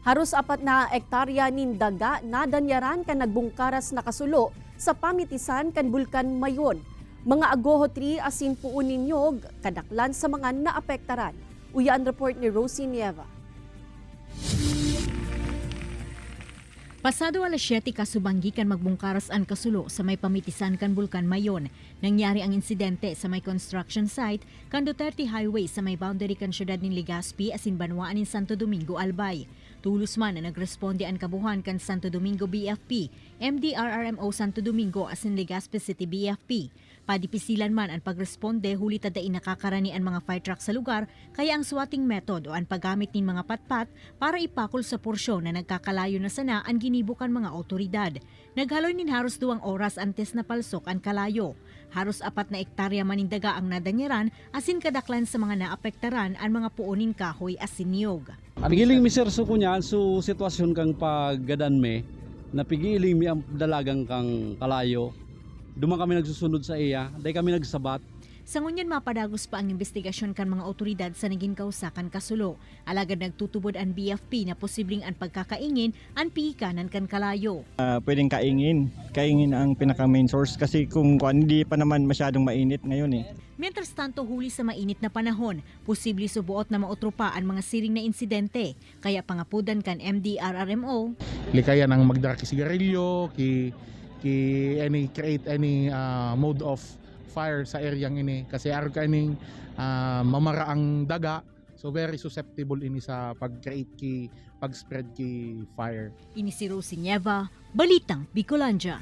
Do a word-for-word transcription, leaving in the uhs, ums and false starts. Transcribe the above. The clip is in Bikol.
Haros apat na ektarya nin daga nadanyaran kan nagbungkaras na kasulo sa pamitisan kan Bulkan Mayon. Mga agoho tree asin poon nin niyog, kadaklan sa mga naapektaran. Uya an report ni Rosie Nieva. Pasado alas siyete kasubanggi kan magbungkaras an kasulo sa may pamitisan kan Bulkan Mayon. Nangyari ang insidente sa may construction site kan Duterte Highway sa may boundary kan siyudad nin Legazpi asin banwaan nin Santo Domingo, Albay. Tolos man na nagresponde an kabuhan kan Santo Domingo B F P, M D R R M O Santo Domingo asin Legazpi City B F P. Padipisilan man an pagresponde huli ta dai nakakarani an mga fire truck sa lugar, kaya ang swatting method o an paggamit nin mga patpat para ipakol sa porsyon na nagkakalayo na sana an ginibo kan mga awtoridad. Naghaloy nin haros duwang oras antes na palsok an kalayo. Haros apat na ektarya man nin daga ang nadanyaran asin kadaklan sa mga naapektaran an mga puon nin kahoy asin niyog. Pigiling mi, sir, so kunyan, so sitwasyon kang paggadan mi, napigiling mi ang dalagan kang kalayo. Duman kami nagsusunod sa iya, dai kami nagsabat. Sa ngunyan, mapadagos pa ang imbestigasyon kan mga awtoridad sa nagin kausa kan kasulo. Alagad nagtutubod an B F P na posibleng an pagkakaingin an pihikanan kan kalayo. Ah, pwedeng kaingin. Kaingin ang pinaka-main source kasi kung kuwan, hindi pa naman masyadong mainit ngayon eh. Mientras tanto, huli sa mainit na panahon, posible suboot na mautro pa an mga siring na insidente. Kaya pangapodan kan M D R R M O. Likayan ang magdara ki sigarilyo, ki, ki any, create any, ah, mode of fire sa area ini. Kasi arog kaining, ah, mamara ang daga, so very susceptible ini sa pag-create ki, pag-spread ki fire. Ini si Rosie Nieva, Balitang Bicolandia.